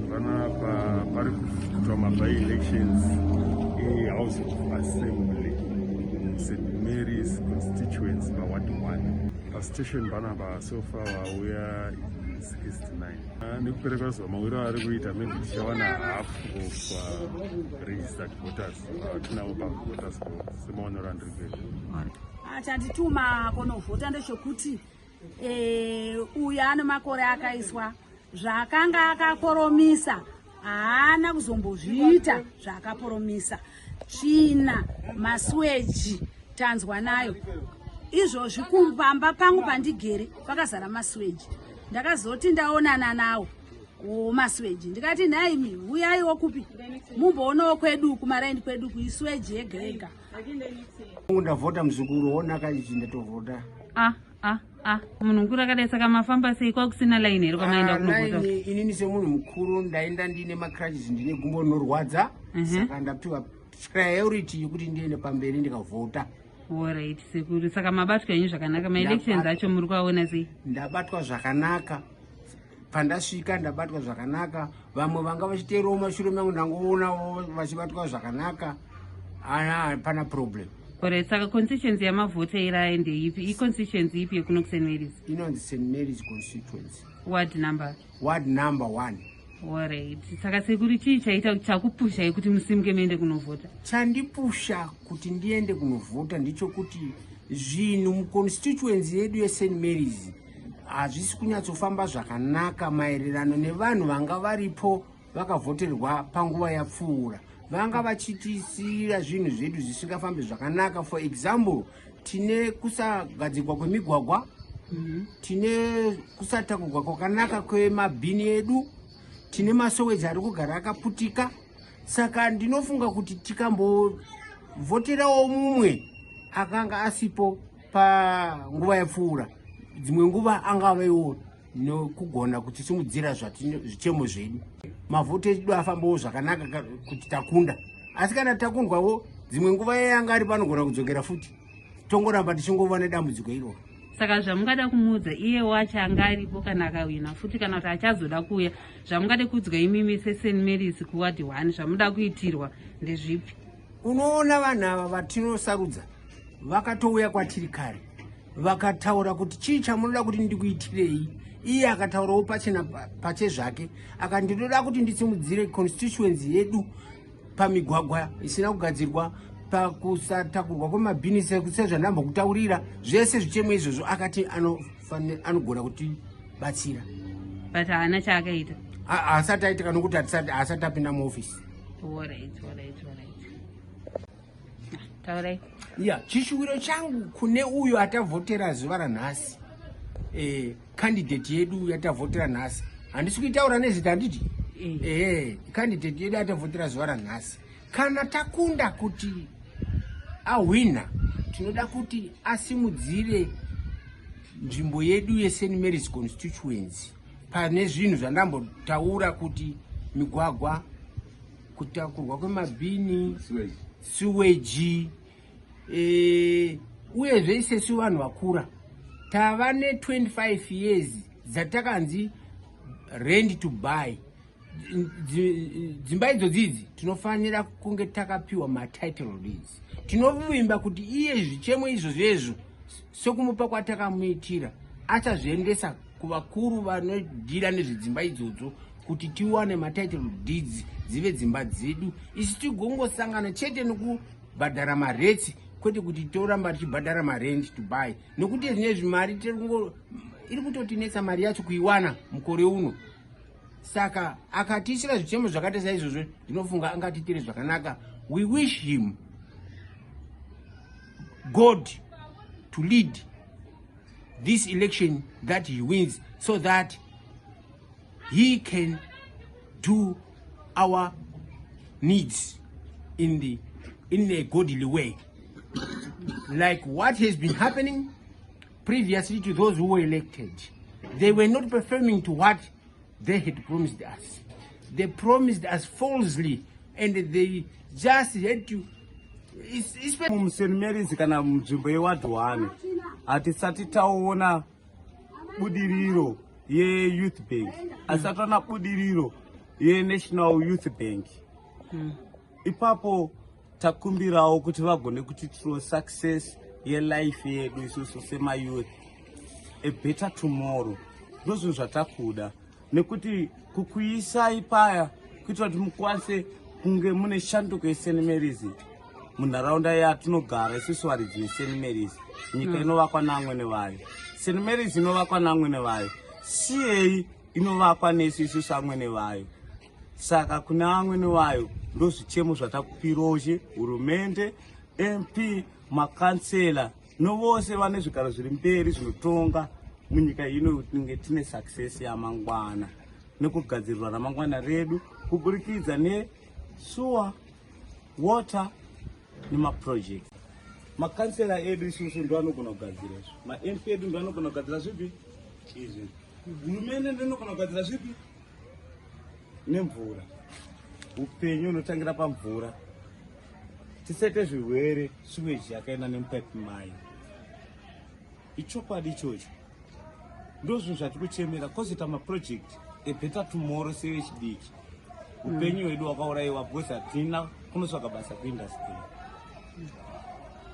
Panapa pari kuitwa maby-elections eHouse of Assembly muSt Mary's constituency paward 1. Pastation panapa so far vauya 69. Nekupera kwazuva mawiro ari kuita maybe tichawana half of registered voters vatinavo pavoters roll semaonero andiri kuita. Chandituma kunovhota ndechekuti uyu ane makore akaiswa zvaakanga akaporomisa haana kuzombozviita zvaakaporomisa. Tsvina, masuweji tanzwa nayo izvozvi. Kumbamba pangu pandigere pakazara masuweji. Ndakazoti ndaonana nawo masuweji, ndikati, "Nhaimi, uyaiwo kupi mumboonawo kwedu kumaraini kwedu kuisuweji yega yega." Ndavhota, muzukuru, wonaka ichi, ndatovhota. Ah ah ah, munhu mukuru akadai, saka mafamba sei? Kwakusina line here kwamaenda kunovhota? Line, inini semunhu mukuru ndaenda ndine macrutches, ndine gumbo rinorwadza, saka ndapiwa priority yekuti ndiende pamberi ndikavhota. Alright sekuru, saka mabatwa henyu zvakanaka? Maelections acho muri kuaona sei? Ndabatwa zvakanaka. Pandasvika ndabatwa zvakanaka. Vamwe vanga vachiteerawo mashure mangu, ndangoonawo vachibatwa zvakanaka. Ana hapana problem. Alright, saka constituency yamavhotera ndeipi? Iconstituency ipi yekuno kuSt Mary's? Inonzi St Mary's constituency. Ward number? Ward number 1. Alright, saka sekuru, chii chaita chakupushai kuti musimuke muende kunovhota? Chandipusha kuti ndiende kunovhota ndechekuti zvinhu muconstituency yedu yeSt Mary's hazvisi kunyatsofamba zvakanaka maererano nevanhu vanga varipo vakavhoterwa panguva yapfuura. Vanga vachitisiyira zvinhu zvedu zvisingafambi zvakanaka. For example, tine kusagadzirwa kwemigwagwa, tine kusatakurwa kwakanaka kwemabhini edu, tine masoweji ari kugara akaputika. Saka ndinofunga kuti tikambovhoterawo mumwe akanga asipo panguva yapfuura, dzimwe nguva angavewo nokugona kutisimudzira zvichemo zvedu, mavhoti edu afambawo zvakanaka kuti takunda. Asi kana takundwawo, dzimwe nguva yeye anga ari panogona kudzokera futi, tongoramba tichingova nedambudziko iroro. Saka zvamungada kumuudza iye wacho anga aripo kana akawina futi, kana kuti achazoda kuuya, zvamungade kuudzwa imimi seSt Mary's kuward 1, zvamuda kuitirwa ndezvipi? Unoona, vanhu ava vatinosarudza vakatouya kwatiri kare, vakataura kuti, "Chii chamunoda kuti ndikuitirei?" Iye akataurawo pachena pache zvake, akati, "Ndinoda kuti ndisimudzire constituency yedu pamigwagwa isina kugadzirwa, pakusatakurwa kwemabhini, sezvandambokutaurira zvese." Zvichemo izvozvo akati anogona kutibatsira. But haana chaakaita. Haasati aitika nokuti haasati apinda muofisi. Alright, taurai. Ya, chishuwiro changu kune uyo atavhotera zuva ranhasi, candidate yedu yatavhotera nhasi, handisi kuitaura nezita, handiti? Candidate yedu yatavhotera zuva ranhasi, kana takunda kuti ahwina, tinoda kuti asimudzire nzvimbo yedu yeSt Mary's constituency pane zvinhu zvandambotaura kuti migwagwa, kutakurwa kwemabhini, siweji, uyezve isesu vanhu vakura tava ne25 years dzatakanzi rent to buy. Dzimba idzodzi idzi tinofanira kunge takapiwa matitle deeds. Tinovimba kuti iye zvichemo izvozvo, sekumupa kwatakamuitira, achazviendesa kuvakuru vanodhira nezvedzimba idzodzo kuti tiwane matitle deeds, dzive dzimba dzedu, isu tigongosangana chete nokubhadhara maretsi, kwete kuti toramba tichibhadhara marent to buy, nekuti zvinezvi mari iri kutotinetsa, mari yacho kuiwana mukore uno. Saka akatiisira zvichemo zvakaita saizvozvo, ndinofunga angatiitire zvakanaka. We wish him God to lead this election, that he wins so that he can do our needs in a godly way, like what has been happening previously to those who were elected. They were not performing to what they had promised us. They promised us falsely and they just had to MuSt Mary's kana munzvimbo yeward 1 hatisati taona budiriro yeyouth bank, hatisati taona budiriro. yeNational Youth Bank. Ipapo takumbirawo kuti vagone kutitiro success yelife yedu isusu semayouth, a better tomorrow. Ndozvinhu zvatakuda, nekuti kukuisai paya kuitira kuti mukwanise kunge mune shanduko yeSt Mary's munharaunda yatinogara isusu varidzi veSt Mary's. Nyika inovakwa naamwene vayo, St Mary's inovakwa naamwene vayo, CA inovakwa nesu isusu amwene vayo. Saka kune amwene vayo, ndozvichemo zvatakupirozhe hurumende, MP, makansela novose vane zvigaro zviri mberi zvinotonga munyika ino, tinge tine success yamangwana nekugadzirirwa ramangwana redu kuburikidza nesewer water nemaproject. Makansela edu isusu ndo anogona kugadzira izvo, maMP edu ndo anogona kugadzira zvipi izvi, hurumende ndo inogona kugadzira zvipi nemvura. Upenyu unotangira pamvura. Tisaite zvirwere sewage yakaenda nemupaipi mai. Ichokwadi ichocho, ndo zvinhu zvatiri kuchemera, kozoita maproject ebetter tomorrow sevechidiki. Upenyu hwedu hwakaurayiwa because hatina kunotsvaga basa kuindustry.